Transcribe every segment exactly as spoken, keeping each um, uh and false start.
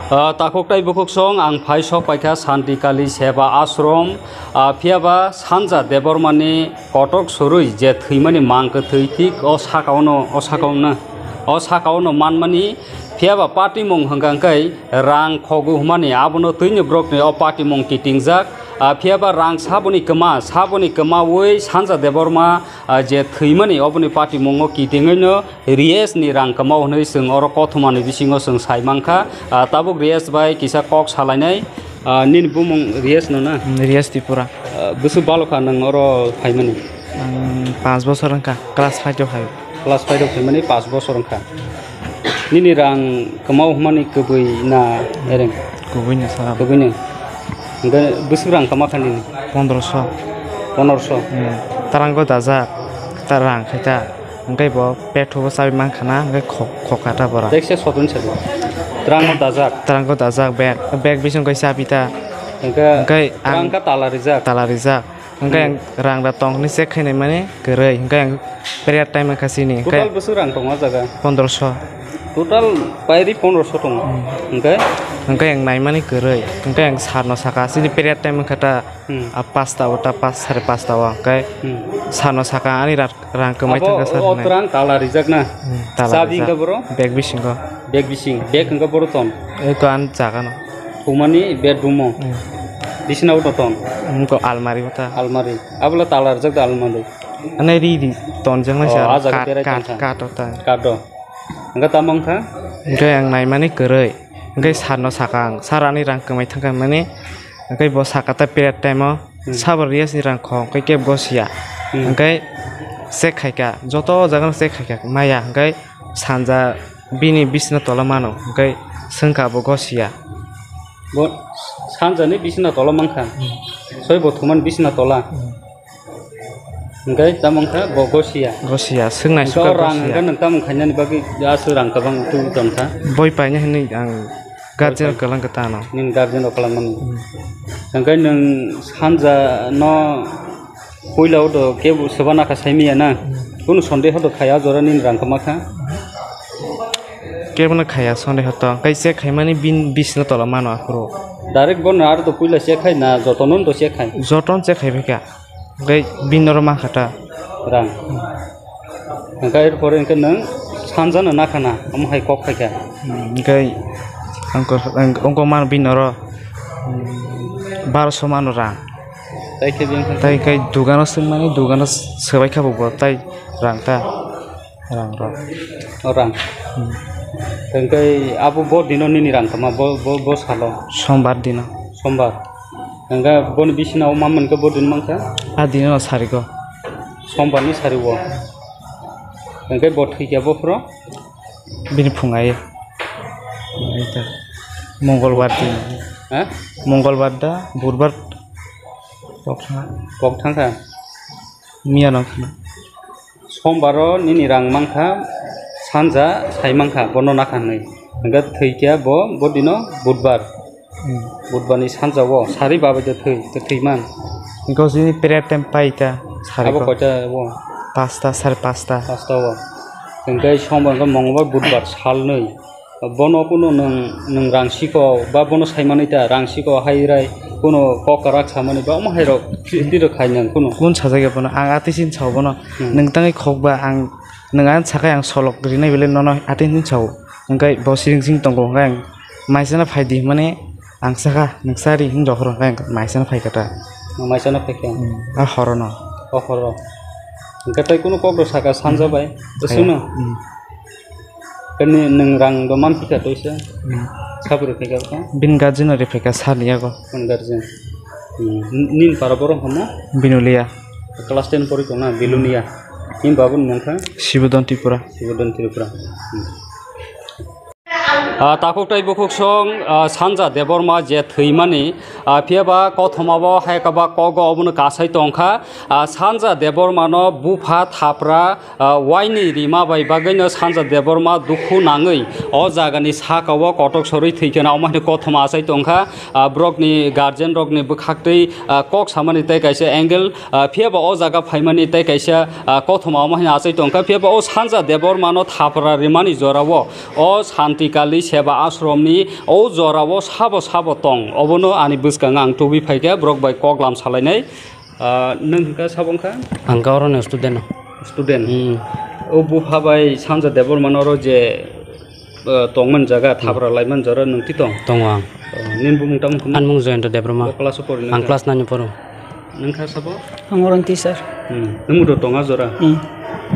Ah, takhuk tai bukhuk song ang phai sok paikha Santi Kali Seba Ashram, ah, phiyaba Sanja Debbarmani kotok sorwi je thwimani mang kwthwi thik o sakaono, o sakaono, o sakaono manmani, phiyaba patimung hwnkha hwnkhe rang khogu hwnmani abono twini borokni o patimung kitingjak, ah, phiyaba rang saboni kwma, saboni kwmawi Sanja Debbarma, ah, je thwimani oboni patimungo kitingwino Riyes ni rang kwmao hwnwi chwng oro kothoma ni bisingo chwng sai mankha. Ah, tabuk Riyes bai kisa kok salainai. Ah, nini bumung Riyes no na? Mm, Riyes Tripura. Ah, bwswk balo kha nwng oro phaimani? Ang panch bosor wngkha, class five o phai. Class five o phaimani panch bosor wngkha. Nini rang kwmao hwnmani kwbwi na ereng? Kwbwino sir. Kwbwino. Hwnkhe bwswk rang kwma kha nini? Pondroso. Pondroso? Hmm. Tarango dajak, ta rang khaita. Hwnkhe bo pethubo chabi mankha na, hwnkhe kho-, khokha ta bora. Tekse sotun sadi. Tarango dajak. Tarango dajak bag, bag bising khe chabi ta. Hwnkhe hwnkhe ang tarang kha tala rijak. Tala rijak. Hwnkhe ang rang da tong hwnwi check khainai mani kwrwi. Hwnkhe ang period time wngkha chini. Hwnkhe total bwswk rang tongo o jaga? Pondroso. Total pairi pondroso tongo. Hmm. Hwnkhe? Hwnkhe ang naimani kwrwi. Hwnkhe ang sir no saka chini period time wngkha ta, hmm, a pasta o ta pas, sare pasta o. Hwnkhe, hmm, sir no saka ani rat-, rang kwmai thangkha sir o hwnwi. Terang tala rijak na? Hmm, tala rijak. Chabi hwnkhe boro? Bag bisingo. Bag bising. Bag hwnkhe boro ton? Eko ani jaga no. Humani bedroom o? Hmm. Bisina o to ton? Wngkha almari o ta. Almari. Abola tala rijak da almari. Ane ri ri tonjaknai. Oh, sa a jaga kat, berai kat, tongkha. Kat o ta. Kat o. Hwnkhe tamo wngkha? Hwnkhe ang naimani kwrwi. Hwnkhe sir no saka ang, "Sir, ani rang kwmai thangkha," hwnmani. Hwnkhe bo saka ta period time o, hmm, sabo Riyes ni rang kho, hwnkhe kebo gosiya. Hmm. Hwnkhe check khaikha, joto jaga no check khaikha, maya. Hwnkhe sanja bini bisna tola mano, hwnkhe swngkha bo gosiya. Bo sanjani bisna tola mankha? Hmm. Soi bo thumani bisna tola? Hmm. Hwnkhe tamo wngkha bo gosiya. Gosiya, swngnai. Hwnkhe sukha o rang gosiya. Hwnkhe nwng tamo khainani bagwi aswk rang kwbang tubui tongkha? Boi paina hwnwi ang guardian rok kwlang khe tano. Nini guardian rok kwlangmani. Hmm. Hwnkhe nwng sanja no puila o do kebo swba nakha saimanya na? Hmm. Kunu sondeho do khaya o jora nini rang kwma kha? Kebo no khaya sondeho to. Hwnkhe check khaimani bin bisna tola mano aphuru. Direct bono aro to puila check khai na jotono to check khai? Jotono check khai phaikha. Hwnkhe bini oro mankha ta. Rang. Hwnkhe erpore hwnkhe nwng sanjano nakhana, omo hai kok khaikha. Hmm, hwnkhe ang kok, ang, ongkok mano bini oro, hmm, baroso mano rang. Tai khe bini wngkha? Tai khe dugano swngmani, dugano swbaikha bo, bo tai rang ta, rang rok. O rang. Hmm. Hwnkhe abo bo dino nini rang kwma, bo, bo, bo salo? Sombar dino. Sombar. Hwnkhe boni bisina o ma mankha, bo din mankha? A dino sarigo. Sombar ni sari o. Hwnkhe bo thwikha bophuru? Bini phung ai. Mongolbar din. Ha? Mongolbar da, Budbar. Kok thangkha. Kok thangkha? Miya no thangkha. Sombaro nini rang mankha, sanja sai mankha, bono nakha hwnwi. Hwnkhe thwikha bo, bo dino Budbar. Hmm. Budbarni sanjao sari babai de thwi, de thwiman. Hwnkhe o chini prayer time pai ta, sari. Abo ko koita o? Pasta, sare pasta. Pasta o. Hwnkhe sombar hwnkhe Mongolbar, Budbar salnwi. Bono kunu nwng, nwng rang siko ba bono saimanwi ta rang siko hai rai kunu kok kwrak samani ba omo hai rok tiro khai nwng kunu. Kun sajak ya bono? Ang atwi sin sao bono. Hmm. Nwng tangwi khok ba ang, nwng ang sakai ang solok rinai belai nono atwi sin sao. Hwnkhe bo siring sing tongo, hwnkhe ang maisano phai di hwnmani ang saka, "Nwng sa ri," hwn rohor, hwnkhe ang maisano phai kha ta. Nwng maisano phai kha? Hmm, a horono. O horo. Hwnkhe tei kunu kok rok saka sanja bai? Hmm. Bwswkno? Hmm. Kani nwng rang bo man phika toisa? Hmm. Sabri phika kha? Bin guardian ri phika sani yago. Kon guardian? Hmm. N-, nin para borok hamo? Binulia. Class ten pori tongna, Bilunia. Nin babun mung kha? Sibodon Tripura. Sibodon Tripura. Hmm. Ah, takhuk tai bukhuk song, ah, Sanja Debbarma je thwimani, ah, phiyaba kothoma bo hai kaba kogo obono kasai tongkha. Ah, Sanja Debbarmano bupha thapra, ah, waini rima bai bagwino Sanja Debbarma dukhu nangwi o jagani saka o kotok sorwi thwikhe na omo hai kothoma achai tongkha. Ah, borokni guardian rokni bwkhaktwi, ah, kok samani tei kaisa angle, ah, phiyaba o jaga phaimani tei kaisa, ah, kothoma omo hai achai tongkha. Phiyaba o Sanja Debbarmano thapra rimani jorao o Santi Kali Seba Ashram ni o jora o sabo sabo tong, obono ani bwskango ang tubui phaikha, borok bai koklam salainai. Ah, nwng hwnkha sabo wngkha? Ang khe oro ni student. Student. Hmm. O bupha bai Sanja Debbarma no oro je, ah, tongmani jaga, hmm, thabra laimani jora nwng twi tong? Tongo ang. Oh, nini bumung tamo wngkha? Ani mung Jayanta Debbarma. O class o pori nwng? Ang kha? Class nine o poro. Nwng kha sabo? Ang oro ni teacher. Hmm. Nwng bo tong a jora? Hmm.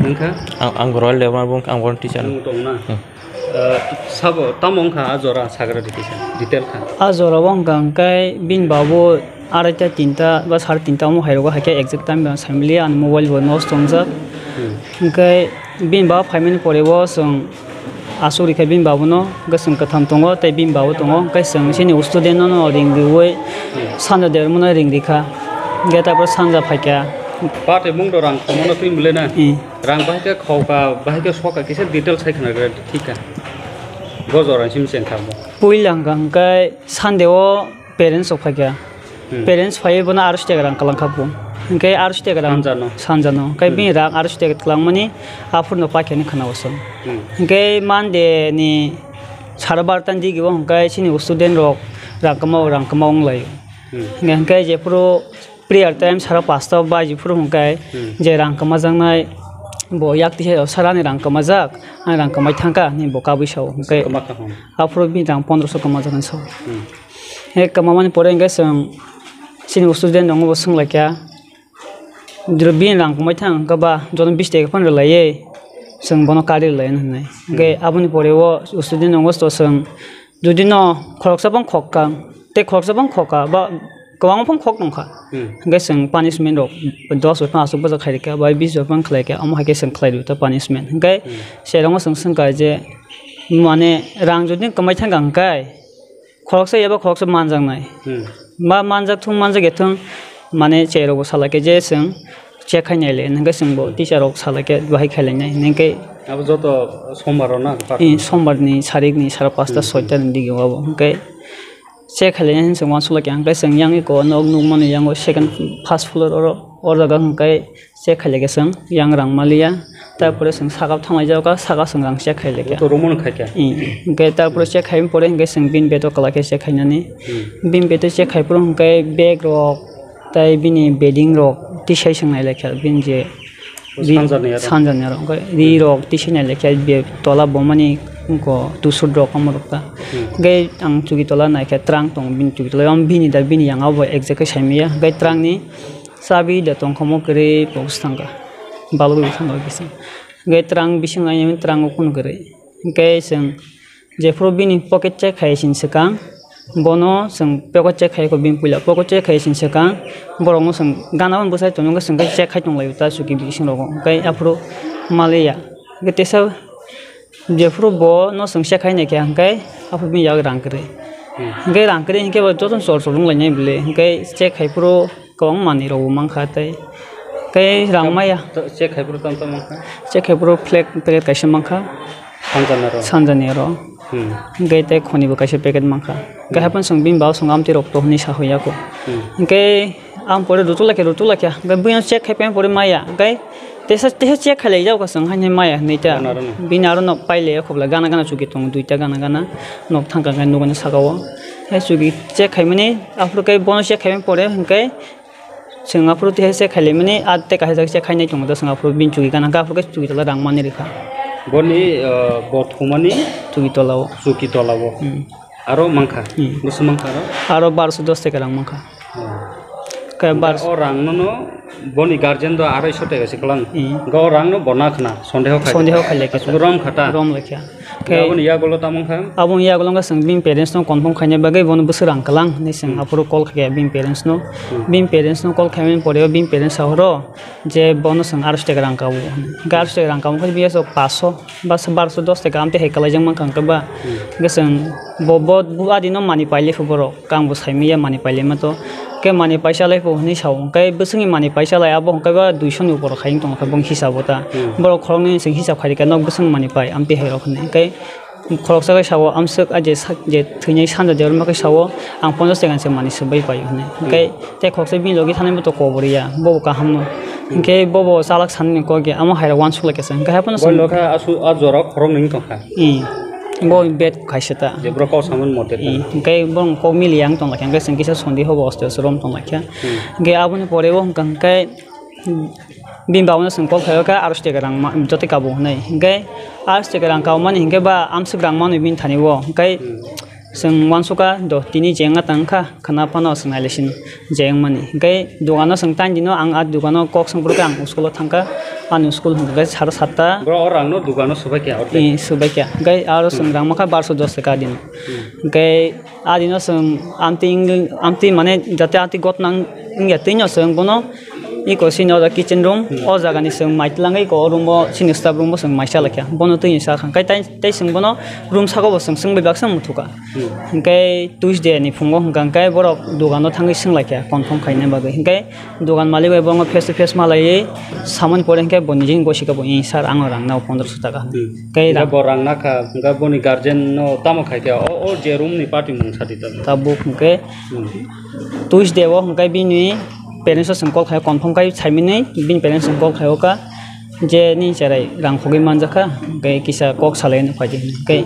Nwng kha? Ang, ang Royal Debbarma bung, ang oro ni teacher. Nwng tong na? Hmm. Eh, sabo tamo wngkha a jora sagra detail kha? A jora o wngkha hwnkhe bini babu araita tinta ba sare tinta omo hai rogo hai khe exact time bo saimaliya, ani mobile bo nosto wngjak. Hmm. Hwnkhe bini baba phaimani pore o chwng aswk rikha bini babu no, hwnkhe chwng kwtham tongo tei bini babu tongo, hwnkhe chwng chini student no no ring riwi, hmm, Sanja Debbarma no ring rikha, hwnkhe tarpor Sanja phaikha. Pate mung do rang khomano twi mole na? Hmm. Rang bahai khe khokha, bahai khe sokha, kisa detail sai khna rwdi, thik kha. Bo jora simi cheng kha bo. Puila hwnkha hwnkhe Sunday o parents rok phaikha. Hmm. Parents phaiwi bono arso taka rang kwlang kha bo. Hwnkhe arso taka rang Sanja no. Sanja no. Hwnkhe, hmm, bini rang arso taka kwlangmani aphuru no paikha hinwi khna o chwng. Hmm. Hwnkhe Monday ni sara barta ni digi o hwnkhe chini student rok rang kwma o rang kwma wng lai o. Hmm. Hwnkhe, hwnkhe jephuru prayer time sara pasta baji phuru hwnkhe, hmm, je rang kwmajaknai bo yak tisa sara ni rang kwmajak, ani rang kwmai thangkha hinwi bo kabui sao. Hwnkhe kwma kha hwn. Aphuru bini rang pondroso kwmajak hinwi sao. Hmm. He kwmamani pore hwnkhe chwng chini student rokno bo swnglaikha, "Bini rang kwmai thang hwnkhe ba joto bish taka phano rwlaiwi chwng bono kari rwlai," hinwi. Hwnkhe, hmm, aboni pore o student rokno to chwng Jodi no khoroksa bang khokka, tei khoroksa bang khokka, ba kwbangma phang khok tongkha. Hmm. Hwnkhe chwng punishment rok dos bai phano aswk bwsa khairikha, bai bis bai phano khlaikha, omo hai khe chwng khlai rwkha punishment. Hwnkhe, hmm, serokno chwng swngkha je, mane, rang jodi kwmai thangkha hwnkhe, khoroksa eba khoroksa manjaknai. Hmm. Ma manjak thung, manjak ya thung, mane, cherokbo salaikha je chwng check khai naile, hwnkhe chwngbo teacher rok salaikha bahai khailainai, hwnkhe abo joto sombar rok na? Sombar ni sarik ni sara pasta, hmm, soita ni digi o abo, hwnkhe check khailainai hinwi chwng uansukla kha, hwnkhe chwng yang eko nok nukmani yango second, first floor oro, o jaga hwnkhe check khailaikha chwng, yang rang maliya, tarpore chwng saka thanglai jaga, saka chwng rang check khailaikha. Joto room o no khaikha? Hmm, hwnkhe tarpore check khaimani pore hwnkhe chwng bini bed o kwlai khe check khainani, hmm, bini bed o check khai phuru hwnkhe bag rok, Tai bini bedding rok tisai swngnai lai kha, bini je ri sanjani aro, sanjani aro, wngkha ri rok tisai nai lai kha, be tola bo mani wngkha tusur rok omo rok ta. Hmm. Hwnkhe ang chuki tola nai kha, twrang tongo bini chuki tola, omo bini da bini yang abo exact khe sai manya, hwnkhe twrang ni chabi da tong kha, omo kwrwi box thang kha, balugwi thang kha kisa. Hwnkhe twrang bising ayang twrang o kunu kwrwi, hwnkhe chwng Jephuru bini pocket check khai sini swkang, bono chwng pocket check khai kho bini puila. Pocket check khai sini swkang, borokno chwng gana o bwsai tongo, chwng khe check khai tong lai o ta chuki bising rogo. Hwnkhe aphuru maliya. Hwnkhe teisa jephuru bono chwng check khai nai khe, hwnkhe aphuru bini yak rang kwrwi. Hmm. Hwnkhe rang kwrwi hwnkhe bo jotono chor chor wng lai nai bwle. Hwnkhe check khai phuru Kwbang manwi rok bo mankha tei, tei rang maya. Check khai phuru tamo tamo mankha? Check khai phuru flag packet kaisa mankha. Sanjani aro? Sanjani aro. Hmm. Hwnkhe tei khoni bo kaisa packet mankha. Hwnkhe, hmm, haphano chwng bini baba chwng amtwi rok to hwnwi sa hoi ya kho. Hmm. Hwnkhe ang pore rutuk lai kha, rutuk lai kha. Hwnkhe buino check khai phaimani pore maya. Hwnkhe teisa, teisa check khai lai jak kha chwng haino maya hwnwi ta. Ano aro no? Bini aro no pai lai ya kho bwla gana gana chuki tongo duita gana gana. Nok thang kha hwnkhe nukgwi saka o. Hai chuki check khaimani, aphuru khe bono check khaimani pore hwnkhe chwng aphuru tei check khailaimani, ah, tei kaisa check khainai tongo, chwng aphuru bini chuki gana hwnkhe aphuru khe chuki tola rang manwi rwkha. Boni, ah, bo thumani chuki tola o. Chuki tola o. Hmm. Aro mankha? Hmm. Bwswk mankha aro? Aro barosho dos taka rang mankha. Oh. Khe bar- O rang no no boni guardian do arai so taka se kwlang. Hmm. Go rang no bo na khna, sondeho khai. Sondeho khai lai kha. Rom kha ta? Rom lai kha. Khe aboni yagulo tamo wngkha? Aboni yagulo wngkha chwng bini parents no confirm khaina bagwi bono bwswk rang kwlang hinwi chwng, hmm, aphuru call khaikha bini parents no. Hmm. Bini parents no call khaimani pore o bini parents sa horo je bono chwng arsho taka rang kabo hinwi. Hwnkhe arsho taka rang kabo khe biya chwng paso ba barosho dos taka amtwi hai kwlaijak mankha hwnkhe ba. Hmm. Hwnkhe chwng bo, bo, bo adi no manwi pailai kho borok. Kang bo saimanya manwi pailai ma to. Khe manwi paisa lai pho hinwi sao. Hwnkhe bwswngni manwi paisa lai abo hwnkhe ba duiso ni upor khai wng tong kha bong hisabo ta. Hmm. Borok khoroknwi chwng hisab khai rikha nok bwswng manwi pai amtwi hai rok hinwi. Hwnkhe khoroksa khe sao amswk a je sa-, je thwinai sanja de orma khe sao ang ponchash taka se manwi swbai pai hinwi. Hmm. Hwnkhe tei khoroksa bini logi thanai bo to kobor ya, bo bo kaham no. Hmm. Hwnkhe bo bo chalak sanani kok ya, amo hai rok uansuk lai kha se. Hwnkhe hai phano bo chwng nokha asu a jora khoroknwi wng tong kha. Hmm. Bo bet kaisa ta. Je bro kok samani mote ta. I, hwnkhe borok kok mili yang tong lai kha, hwnkhe chwng kisa sondi hobo oste oste rom tong lai kha. Hmm. Hwnkhe aboni pore bo hwnkha hwnkhe bini baba no chwng kok khaio kha aros taka rang ma-, jotoi kabo hwnwi. Hwnkhe aros taka rang kabmani hwnkhe ba amswk rang manwi bini thani o. Hwnkhe Hmm. chwng uansukha do tini jengna tang kha. Khwna phano chwng nailaisin je wngmani. Hwnkhe dogano chwng tain dino, ang a dogano kok swng phuru khe ang school-o thangkha, ani school hwnkhe sara satta. Bro, o rangno dogano swbaikha, order? Ee, swbaikha. Hwnkhe aro chwng Hmm. rang mankha barso dos taka dino. Hmm. Hwnkhe a dino chwng amtwi wng-, amtwi mane jate amtwi gotnang wngya twino chwng bono iko sini o jaga kitchen room, Hmm. o jagani chwng mai twlangwi iko o room-o sini staff room-o chwng mai chalakha. Bono twini cha kha. Hwnkhe tai, tai chwng bono room saka bo chwng swngbai baksa muthukha. Hmm. Hwnkhe Tuesday ni phungo hwnkha hwnkhe borok dogano thangwi swnglaikha confirm khaina bagwi. Hwnkhe dogan malik bai bo wngkha face to face malaiwi samani pore hwnkhe bo nijini gosikha bo, "Ee sir, ano rang nao pondroso taka," hwnwi. Hmm. Hwnkhe Hwnkhe rang bo rang nakha, hwnkhe boni guardian no tamo khaikha, o, o je room ni party mung sadi ta. Tabuk hwnkhe Hmm. Tuesday o hwnkhe bini parents o chwng call khaio, confirm khai saimani bini parents chwng call khaio kha. Je nini cherai rang khogwi manjakha, hwnkhe kisa kok salai hwnwi phaidi hwnwi. Hwnkhe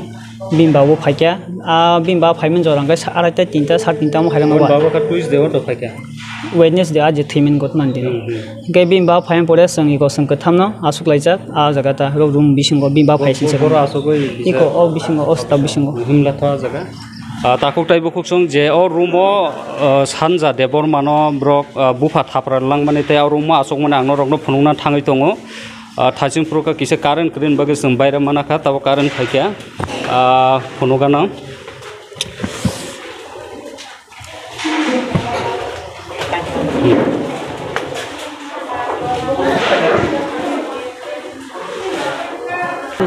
bini baba bo phaikha, a bini baba phaimani jora hwnkhe sa-, arai ta tinta, sar tinta omo hairok Boni nokha. Baba kha Tuesday o to phaikha. Wednesday a je thwimani gotmani dino. Hmm, hmm. Hwnkhe bini baba phaimani pore chwng iko chwng kwthamno aswk laijak, a jaga ta room bisingo bini baba Bo-, phaisinsa bo-, boro aswk oi bisa. Iko o bisingo, o staff bisingo. Himla tho a jaga. Ah, takhuk tai bukhuk chwng je o room o, ah, Sanja Debbarma no borok, ah, bupha thapra langmani tei o room o aswkmani ang norokno phunukna thangwi tongo. Ah, thaichung phuru kha kisa current kwrwini bagwi chwng baira mana kha, tabuk current phaikha. Ah, phunukgano.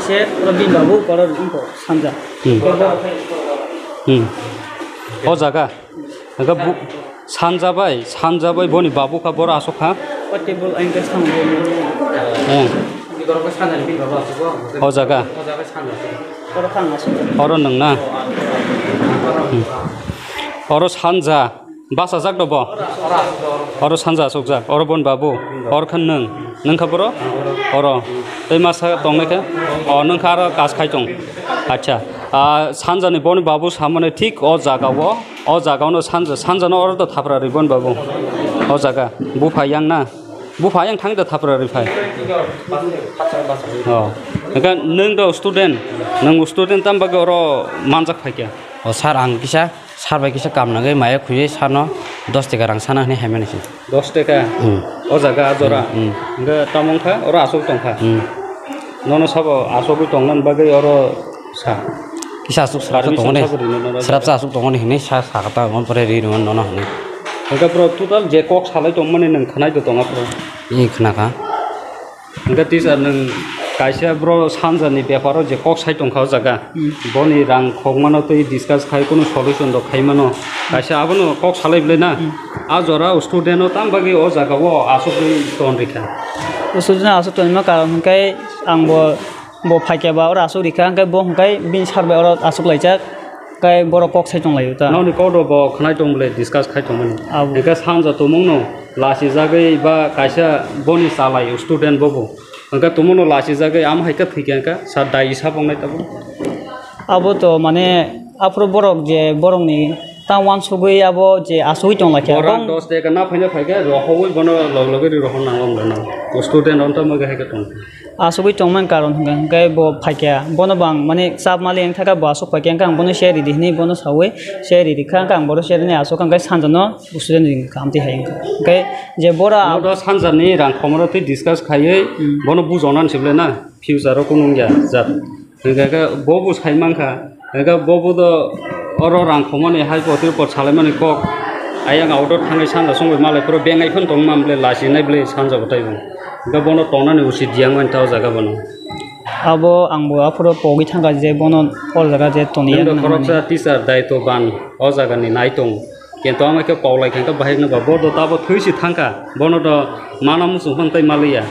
Se oro bini babu borok wngkha Sanja. Hmm. Hmm. O jaga. Hwnkhe bu-, Sanja bai, Sanja bai boni babu kha, boro aswk kha. O table ang khe samung bo. Hmm. O jaga. Oro kha ang aswk. Oro nwng na? Hmm. Oro Sanja. Bachajak do bo? Oro Sanja aswkjak. Oro boni babu. Oro kha nwng. Nwng kha boro? Oro. Tei masa tongnai khe? O, nwng kha aro kas khai tong. Acha. Ah, Sanjani boni babu samani thik o jaga o. O jaga ono Sanja, Sanjano oro to thapra rwi boni babu. O jaga. Bupha yang na? Bupha yang thang da thapra rwi phai. O. Hwnkhe nwng do student. Nwng student tam bagwi oro manjak phai khe? O sir, ang kisa Sir bai kisa kam nangwi maya khwlwi sir no dos taka rang sana hwnwi hai mani se. Dos taka? Hmm. O jaga a jora? Hmm, hmm. Hwnkhe tamo wngkha oro aswk tongkha? Hmm. Nono sabo aswkwi tongna bagwi oro sa? Kisa aswk srapsa Permission tongo ni. Sabo rino nono Srapsa jaga? Aswk tongo ni hwnwi sa sakha ta, omo pore ri rwmani nono hwnwi. Hwnkhe bro total je kok salai tongmani nwng khwnai do tongo bro? Ee, khwnakha. Hwnkhe teacher nwng kaisa bro Sanjani beparo je kok sai tongkha o jaga. Hmm. Boni rang khokmano tei discuss khai kunu solution rok khaimano. Kaisa abono kok salai bwlai na. Hmm. A jora student no tam bagwi o jaga o aswk tonrikha. Student no aswk tonima karon hwnkhe ang bo, bo phaikya ba oro aswk rikha hwnkhe bo hwnkhe bini sir bai oro aswk laijak. Kai borok kok sai tonglaio ta. Nokni kok rok bo khwnai tong bwle discuss khai tongmani. Abo. Hwnkhe Sanja tumung no lachijagwi ba kaisa boni chalai student bobo. Hwnkhe tumung no lachijagwi amo hai khe thwikha hwnkhe sa dai esa bongnai tabuk. Abo to mane aphuru borok je borokni ta uansugwi abo je asugwi tonglaikha. Borok bong- dos taka na phaina phaikhe rohowui bono log logwi ri rohor nango wngkha na. O student onto moge hai khe tong. Asugwi tongmani karon hwnkha hwnkhe bo phaikha, bono bo ang mane chap mali wngkha khe bo aswk phaikha hwnkhe ang bono share ridi hinwi bono sawi share ridi kha, hwnkhe ang bono share rini aswk hwnkhe Sanjano student ringkha amtwi hai wngkha. Hwnkhe je bora Bodo Sanjani rang khomoro twi discuss khaiwi Hmm. bono bujonani se bwle na future o kunu wngya jat. Hwnkhe khe bo bo sai mankha, hwnkhe bo bo do oro rang khomani hai bo twi bo salaimani kok. Ayang auto thangwi Sanja songwi malai phuru bengai phano tongma bwle lachinai bwle Sanja bo taibo. Hwnkhe bono tongnani usi diyang mani ta o jaga bono. Abo ang bo aphuru pogwi thangkha je bono o jaga je toni Nang do yang khoroksa nangmani. Teacher daitw ban o jagani nai tong. Kintu ama khe paulai khe bahai no ba bo do tabo thwi si thangkha. Bono do mana muchung phano tei maliya.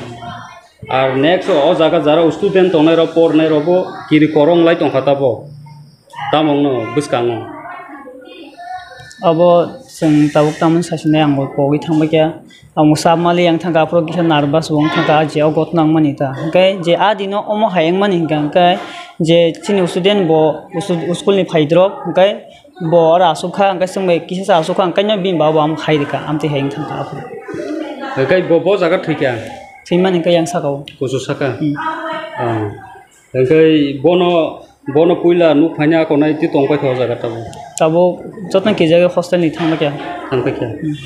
Ar next o jaga jara student tongnai rok pornai rok bo kiri korong lai tongkha tabo. Tamo wngno bwskango. Abo Chwng tabuk tamoni saisinai ang bo pogwi thangbai kha. Ang bo sap mali yang thangkha, aphuru kisa nervous bo wng thangkha, ah je o gotno wngmani ta. Hwnkhe je ah dino omo hai wngmani hwnkha, hwnkhe je chini student bo usu-, uskulni phaidrop, hwnkhe bo oro asuk kha, hwnkhe chwng bai kisa se asuk kha, hwnkhe no bini baba bo amo hai rwkha, amtwi hai wng thangkha aphuru. Hwnkhe bo, bo jaga thwikha? Thwimani hwnkhe yang saka o. Kusu saka? Hmm. Ah. Hwnkhe bono, bono puila nuk phaina akonai twi tongpai kha o jaga tabuk? Tabuk jotono kijagwi hostel ni thangbai kha. Thangbai kha. Hmm.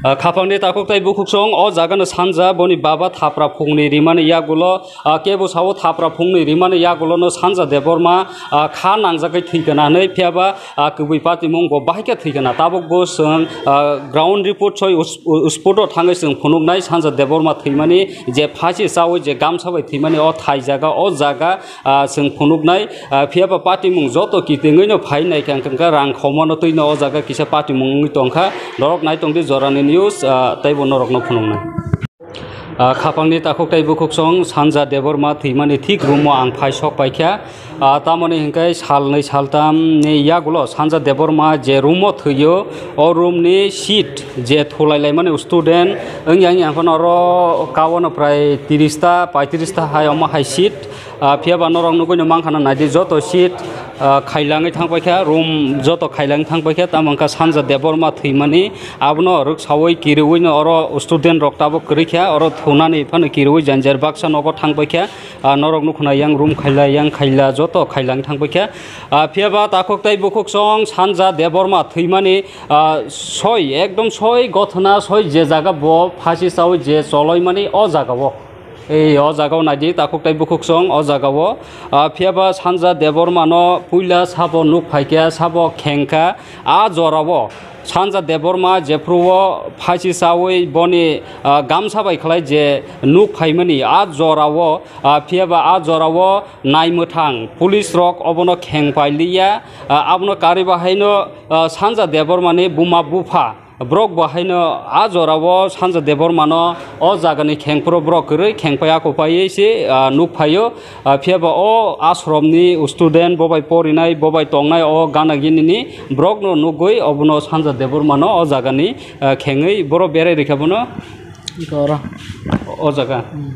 Ah, khapangni takhuk tei bukhuksong o jagano sanja boni baba thapra phungni rimani yagulo, ah, kebo sao thapra phungni rimani yagulono sanja Debbarma, ah, kha nangjagwi thwikha na hinwi, phiyaba ah, kwbwi patimung bo bahai khe thwikha na. Tabuk bo chwng, ah, ground report soi us-, u-, spot o thangwi chwng phunuknai sanja Debbarma thwimani je phasi chawi je gamsa bai thwimani o thai jaga, o jaga, ah, chwng phunuknai. Ah, phiyaba patimung joto kitingwi no phai nai kha, hwnkhe rang khomano twi no o jaga kisa patimung wngwi tongkha. Norok nai tongdi Jorani News, ah, tei bo norokno phunuknai. Ah, khapangni takhuk tei bukhuksong sanja Debbarma thwimani thik room o ang phai sok paikha. Ah, tamoni hwnkhe salnwi saltamni yagulo sanja Debbarma je room o thwio, o room ni seat je thulai laimani student wngya wngya phano oro kaono prai tiris ta, paitris ta hai omo hai seat. Ah, phiyaba norok nugwi no mankha na naidi joto seat, ah, khailangwi thangpaikha, room joto khailangwi thangpaikha, tamo wngkha sanja Debbarma thwimani. Abono rwksawi kiriwi no oro student rok tabuk kwrwi kha, oro thunani phano kiriwi janjar baksa nogo thangbai kha. Ah, norok nukho na yang room khaila, yang khaila, joto khailang thangbai kha. Ah, phiyaba takhuk tei bukhuksong sanja Debbarma thwimani, ah, soi, ekdom soi gothona soi je jaga bo phasi chawi je choloimani o jaga o. Ei o jaga o naidi takhuk tei bukhuksong o jaga o. Ah, phiyaba sanja Debbarma no puila sabo nuk phaikha, sabo khengkha. A jora o sanja Debbarma jephru o phaisi chawi boni, ah, gamsa bai khlai je nuk phaimani a jora o, ah, phiyaba a jora o naimwthang police rok obono kheng pailiya, ah, abono karwi bahaino, ah, sanja Debbarma ni buma bupha borok bahaino a jora o sanja Debbarma no o jaga ni khengphuru borok kwrwi khengpai akopai se, ah, nuk phaio. Ah, phiyaba o ashram ni student bo bai porinai, bo bai tongnai o gana gini ni borok no nugwi obono sanja Debbarma no o jaga ni, ah, khengwi borok berai rikha bono. Iko oro. O jaga? Hmm.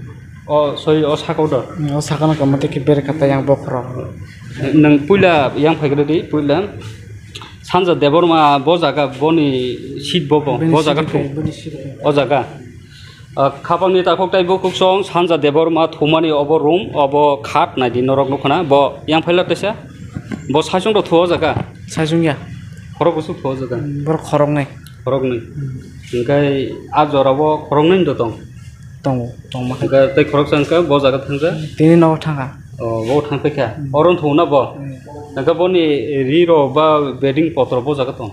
O soi o saka o do? Hmm, o saka no kamo tei khe berai kha tei yang bokhorok. Nwng puila yang phai khe di, puila. Sanja Debbarma bo jaga, boni seat bo bo, bini bo jaga seat thung. Bini seat. O jaga. Ah, khapangni takhuk tei bukhuksong sanja Debbarma thumani obo room, obo khat naidi norok nukho na. Bo yang phaila teisa. Bo saichung rok thuo jaga. Saichung ya. Khorok bwswk thuo jaga. Hmm, borok khoroknwi. Khoroknwi. Hmm. Hwnkhe a jora o khoroknwi do tong. Tongo, tongma khe. Hwnkhe tei khoroksa hwnkhe bo jaga thangkha. Tini nogo thangkha. Oh, bo thangkha. Hmm. Oro thung na bo. Hmm. Hwnkhe boni ri rok ba bedding potro bo jaga tong.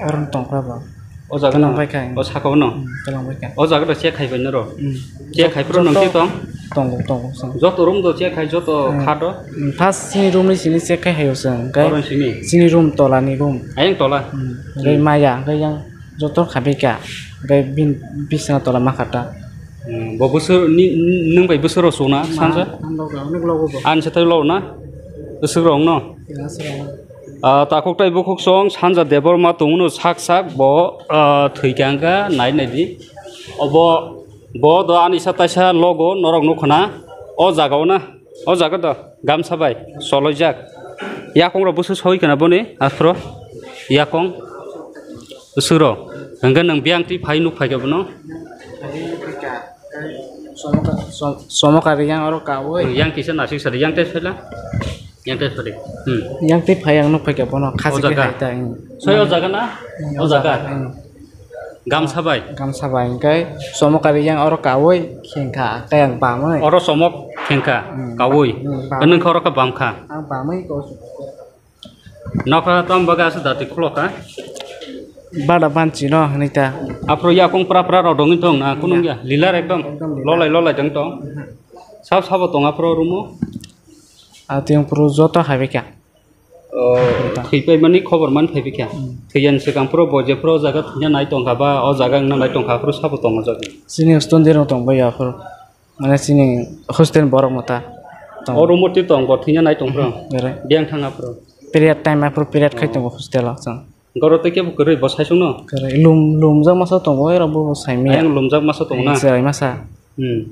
Oro tongkha bo. O jaga twlang no? Bai kha. O saka o no? Hmm, twlang bai kha. O jaga to check khai bai noro? Hmm. Check khai phuru nang joto twi tong? Tongo, tongo, song. Joto room do check khai, joto hmm, kha do? Hmm, first chini room ni sini check khai hayo song, hwnkhe oro sini? Chini room tola ni room. Ayang tola? Hmm. Hwnkhe hmm, maya, hwnkhe yang joto kha bai kha. Hwnkhe bin bisna tola ma kha ta. Hmm, bo bwswk ni, ni, nwng bai bwswk rw suna, ma, sanja? Ang logo, ang logo bo. Ani sathai logo na? Bwswk rw no? Ya, sir. Ah, takhuk tei bukhuksong sanja Debbarma tongmano sak sak bo, ah, thwikha hwnkha nai nai di. Obo, bo do ani sa taisa logo norok nukho na. O jaga o na. O jaga do gamsa bai choloijak. Yakung rok bwswk soi khna boni aphro. Yakung. Bwswk rok. Hwnkhe nwng biyang twi phai nuk phaikha bono. Somo ka-, som-, somo kari yang oro kawi. Yang kisa nasik sari, yang tei phaila. Yang tei sari. Hmm. Yang tei phai ang nuk phaikha bono, khasi o jaga. Hai ta, hmm. Soi o jaga na? Hmm, o jaga. Hmm. Gamsa bai? Gamsa bai, hwnkhe somo kari yang oro kawi khengkha, khe ang bamwi. Oro somok khengkha, hmm, kawi. Hmm, bamwi. Nwng khe oro khe bamkha? Ang bamwi ko. Nokha tam baga aswk dati khulokha? Bada banchi no hwnwi ta. Aphuru yakung pra pra rok dongwi tong na, kunung ya, lilar ekdom. Ekdom lilar. Lolai lolai dong tong. Mhm. Sab sabo tong aphuru room o? Atiyong phuru joto hai bai kha. O, thwi pai mani khobor man phai bai kha. Hmm. Thwi yani swkang phuru bo je phuru o jaga thwina nai tong kha ba, o jaga wngna nai tong kha, aphuru sabo tong o jaga? Chini student rok tong bai ya aphuru. Mane chini hostel borok mota tong. O room o twi tong bo thwina nai tong phuru? Hmm, ere. Biyang thang aphuru? Period time aphuru period khai tongo hostel o chwng. Goro tei kebo kwrwi bo saisungno? Kwrwi. Lum-, lumjak masa tongo, ero bo, bo saimaya. Ayang lumjak masa tongo na? Chwrai masa. Hmm.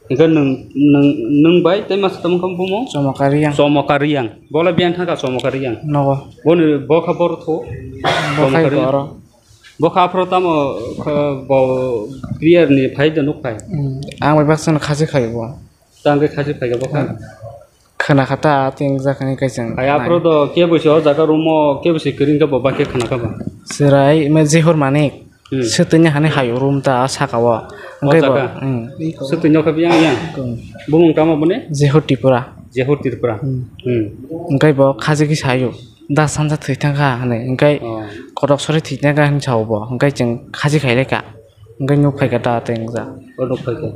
Hingke nwng, nwng, nwng bai tei masa tamo khe bumung? Chomokar Riyang. Chomokar Riyang. Bola biyang thangkha Chomokar Riyang. Nogo. Boni bokha borok tho? Bo khai Chomokar Riyang. Bo oro. Bokha aphro tamo khe bo clear ni phai de nuk phai? Hmm. Ang bai baksa no khachi khai bo. Tang khe khachi phai kha bokha? Hmm. Khna kha ta, tei wngjakha ni kaisa. Hai, aphuru do kebo se o jaga room o, kebo se kwrwi wngkha bo, ba khe khna kha ba? Chwrai, me Jehor Manik. Hmm. Swtwini hani hai room ta, a saka o. O jaga? Hmm. Swtwini o khe biyang yang? Hmm. Bumung tamo boni? Jehor Tripura. Jehor Tripura. Hmm. Hmm. Hwnkhe bo khachi khe saio. Da sanja thwi thang kha hinwi. Hwnkhe oh, kotok sori thwi thang kha hinwi sao bo. Hwnkhe chwng khachi khai lai kha. Hwnkhe nuk phai kha ta tei wngjak. O nuk phai kha.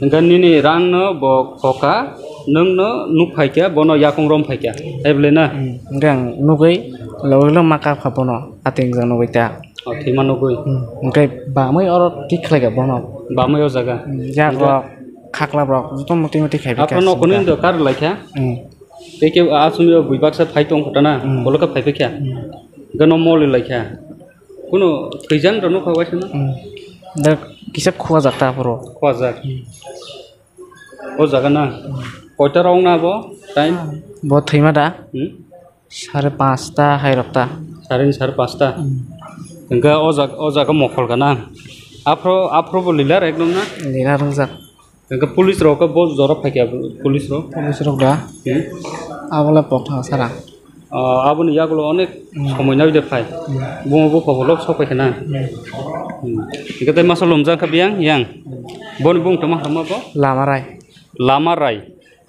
Hwnkhe nini rang no bo khokha, nwng no nuk phai kha, bono yakung rom phai kha. Hai bwle na? Hmm. Hwnkhe ang nugwi logi lo ma kap kha bono, a tei wngjak nugwi ta. O thwima nugwi. Hmm. Hwnkhe bamwi oro tik khlai kha bono. Bamwi o jaga. Hmm. Yak rok, khakla rok, joto moti moti khai kha. Aphano kuni do kar lai kha? Hmm. Tei khe aswk bui baksa phai tong kha ta na, hmm, bolo khe phai phai kha. Hmm. Hwnkhe no moli lai kha. Kuno thwijang rok nukha waisa no? Hmm. Da kisa khua jak ta aphuru. Khua jak. Hmm. O jaga na? Hmm. Koita rok na bo time? Bo thwima da? Hmm? Sare panchta hai rok ta. Sare ni sare panchta? Hmm. Hwnkhe o jag-, o jaga mokhol gana? Aphro, aphro bo lilar ekdom na? Lilar wngjak. Hwnkhe police rok khe bo jora phai kha, police rok? Police rok da? Hmm. Abo le pokthang sara. Ah, aboni yagulo onek, hmm, somoi nai de phai. Hmm. Bumo bupha bolok sok phai khana. Hmm. Hmm. Hwnkhe tei masa lumjak kha biyang yang. Hmm. Boni bung tongma hama bo? Lamarai. Lamarai.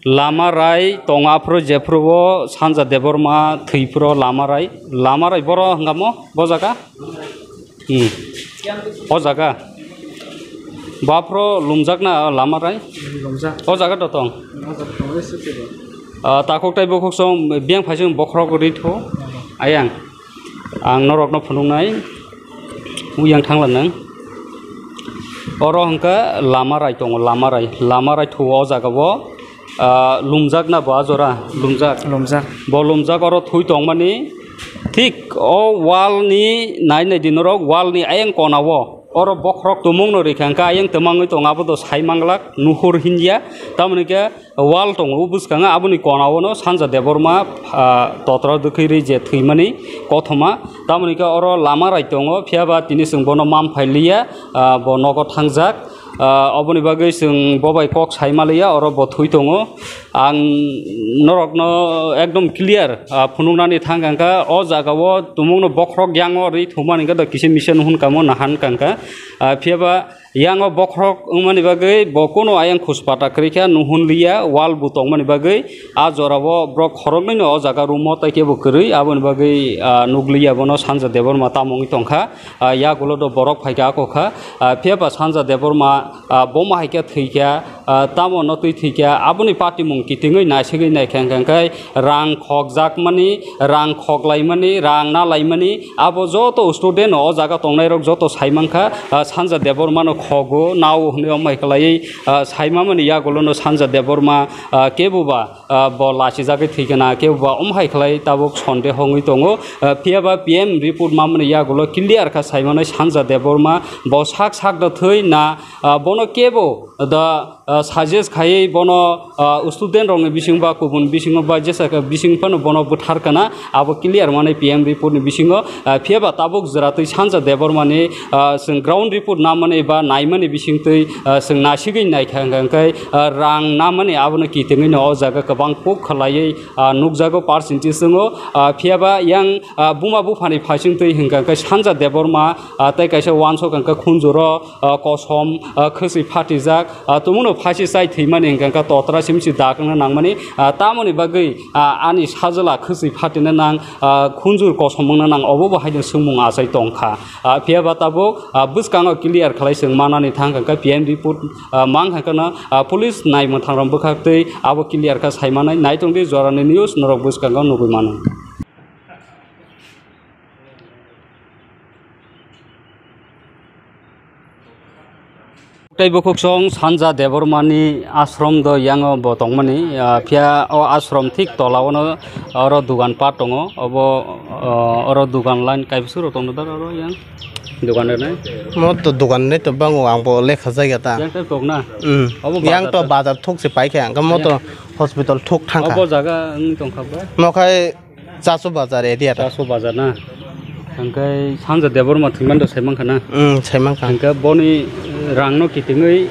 Lamarai tongo aphuru jephuru o Sanja Debbarma thwi phuru Lamarai. Lamarai boro hwnkha mo bo jaga? Hmm. O jaga. Baphro lumjakna lama rai? Lumjak. O jaga do tong? O jaga tong, ese kebo. Ah, takhuk tai bukhuk song biyang phaising bokhorok ri tho. Ayang. Ang norokno phunuknai. Uyang thangla nang. Oro hwnkha lama rai tongo, lama rai. Lama rai tho o jaga o. Ah, lumjakna bo a jora, lumjak. Lumjak. Bo lumjak oro thui tongmani, thik o wall ni nai nai di norok, wall ni ayang kona o. Oro bokhorok tumung no rikha hwnkhe ayang twmangwi tongo, abo do sai manglak, nuhur hinya. Tamoni khe wall tongo, o bwskango aboni kona o no Sanja Debbarma, ah, totra dwkhwi rwi je thwimani kothoma. Tamoni khe oro lama rai tongo, phiya ba tini chwng bono mam phai liya, ah, bo nogo thangjak. Ah, oboni bagwi chwng bo bai kok sai maliya, oro bo thwi tongo. Ang norokno ekdom clear, ah, phunuknani thang kha, o jaga o tumungno bokhorok yango rwi thumani khe do kisa misa nuhun kamo nahan kha. Ah, phiya ba yango bokhorok wngmani bagwi bo kuno ayang khuspata kwrwi kha, nuhun liya, wall bo tongmani bagwi a jora o borok khoroknwi no o jaga room o tai kebo kwrwi, aboni bagwi, ah, nukliya bono Sanja Debbarma tamo wngwi tongkha. Ah, yagulo do borok phai kha, ako kha. Ah, phiya ba Sanja Debbarma, ah, boma hai khe thwi kha, ah, tamo no twi thwi kha, aboni patimung kitingwi naisigwi nai kha, hwnkha khe rang khokjakmani, rang khoklaimani, rang nalaimani, abo joto student o jaga tongnai rok joto sai mankha, ah, Sanja Debbarma no khogo, nao hwnwi omai kwlaiwi, ah, sai mamani yagulo no Sanja Debbarma, ah, kebo ba, ah, bo lachijagwi thwi kana, kebo ba omo hai khlai tabuk sonde hongwi tongo. Ah, phiya ba P M report mamani yagulo clear kha saimanai Sanja Debbarma bo sak sak da thwi na, ah, bono kebo da, ah, suggest khaiwi bono, ah, student rokni bisingo ba kubun bisingo ba jesa khe bising phano bono bwthar kana, abo clear manai P M report ni bisingo. Ah, phiya ba tabuk jwra twi Sanja Debbarmani, ah, chwng ground report namani ba naimani bisingtwi, ah, chwng nasigwi naikha hwnkha hwnkhe, ah, rang namani abono kitingwi no o jaga kwbang kuk khlaiwi, ah, nukjago percentage wngo. Ah, phiya ba yang, ah, buma buphani phaising twi hwnkha hwnkhe Sanja Debbarma, ah, tei kaisa uansuk hwnkha Khunjuro, ah, kosom, ah, khwswi phatijak, ah, tumungno phaisi chai thwimani hwnkha hwnkhe totra simsi dak wngna nangmani, ah, tamoni bagwi, ah, ani sajwla khwswi phatina nang, ah, khunjur kosom wngna nang, obo bo haino swngmung achai tongkha. Ah, phiya ba tabuk, ah, bwskango clear khlai chwng manani thang kha khe P M report, ah, mang kha kheno, ah, police nai mwthang rok bwkhak twi abo clear kha sai manai. Nai tong di jorani news norok bwskango nugwi mano. Tei bukhuksong Sanja Debbarmani ashram do yango bo tongmani, ah, phiya o ashram thik tola ono oro dugan pat tongo, obo, ah, oro dugan line kaibwswk rok tongdo da oro yang dugan rwnai. Mo to dugan ni to bango ang bo lekha jagya ta. Yang tei tok na? Hmm. Obo Yang bazar to ta? Bazar thuk se paikha, ang mo to Yang. Hospital thuk thangkha. Obo jaga wng tongkha ba? Mo khai Chasu bazar area ta. Chasu bazar na. Hingke Sanja Debbarma thwimani do saimankha na. Hmm, saimankha. Hingke boni rang no kitingwi,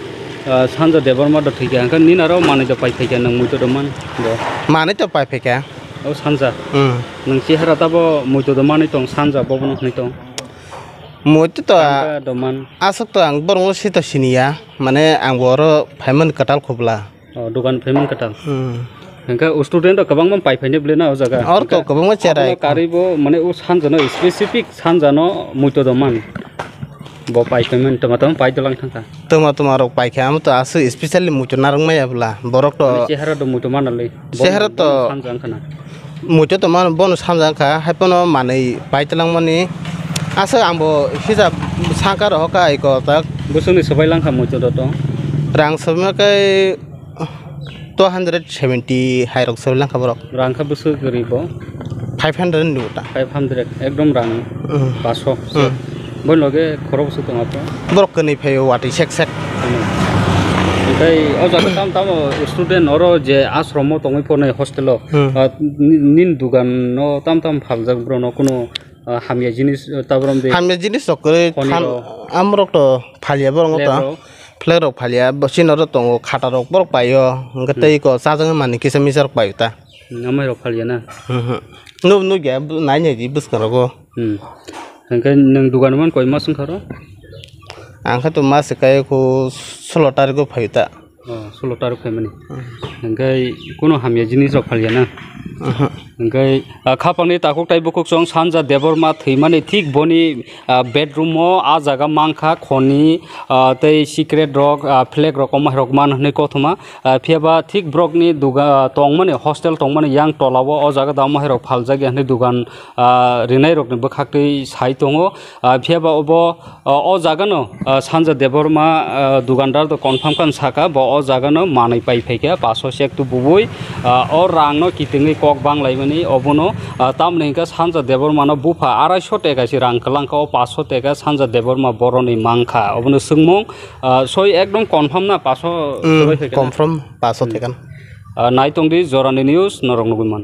ah, Sanja Debbarma do thwikha. Hingke nini aro manwi do paiphaikha nwng muitu do man do. Manwi to paiphaikha. O Sanja. Hmm. Nwng chehara tabo muitu do manwi tong Sanja bobono hwnwi tong. Muitu to Sanja do man. Aswk to ang borokno sita siniya. Mane ang bo oro phaimani kwtal khobla. O, dugan payment kwtal. Hmm. Hingke o student rok kwbangma pai phainai bwle na o jaga. Or to Hingke kwbangma cherai. Abono karwi bo, mane, o Sanja no specific Sanja no muitu do man. Bo pai payment toma toma pai dolang thangkha. Toma toma rok paikha, amo to aswk specially muitu narwk maya bwla. Borok to Mane chehara do muitu manali. Chehara to Sanja wngkha na. Muitu to mano bono Sanja wngkha, hai pono manwi pai twlangmani. Aswk ang bo hijab sangka rohor ka iko tak. Bwswkni swbai langkha muitu do to? Rang swbaima kai two hundred seventy hai rok swbai langkha borok. Rang kha bwswk kwrwi bo? Five hundred ni uta. Five hundred, ekdom rang Hmm. paso. Hmm. Bo loge khorok bwswk tong apo? Borok kwnwi phaio watwi sek sek. Tei o jaga tam tamo student oro je ashromo tongwi phone hostel o, Hmm. ah, ni-, nini dugan no tam tam phaljak bro no kuno, ah, hamya jinis, ah, tabrom de Hamya jinis rok kwrwi Khoni than-, rok. Amrok to phalia borok Flag to. Rok. Flag rok phalia, bo chini oro tongo, khata rok borok paio, hwnkhe Hmm. tei ko chajak mani kisa misa rok paio ta. Hmm, amai rok phalia na? Mhm. Nuk, nukya, bu-, nai nai di bwskang rogo. Hmm. Hwnkhe nwng dugan man koi mas wngkha ro? Ang khe to mas kai ko solo tariko phaio ta. Oh, solo tarok phaimani. Hmm. Hingke kuno hamya jinis rok phalya na. Aha. Hingke, ah, khapangni takhuk tai bukhuk chwng Sanja Debbarma thwimani thik boni, ah, bedroom o ah jaga mankha khoni, ah, tei secret rok, ah, flag rok, omo hai rok man hwnwi kothoma. Ah, phiya ba thik borokni duga, ah, tongmani hostel tongmani yang tola o, o jaga da omo hai rok phaljak ya hwnwi dugan, ah, rinai rokni bwkhak twi sai tongo. Ah, phiya ba obo, ah, o jaga no, ah, Sanja Debbarma, ah, dugandar do confirm kha saka, bo o jaga no manwi pai phaikha, paso sek tu bubui, ah, o rang no kitingwi kok bang laimani, obono, ah, tamni hwnkhe Sanja Debbarma no bupha arai so teka si rang kwlangkha, o paso teka Sanja Debbarma boroni mankha, obono swngmung, ah, soi ekdom confirm na paso Hmm, swbai phaikha na? Confirm paso Hmm. teka na. Ah, nai tongdi Jorani News, norok nugui man.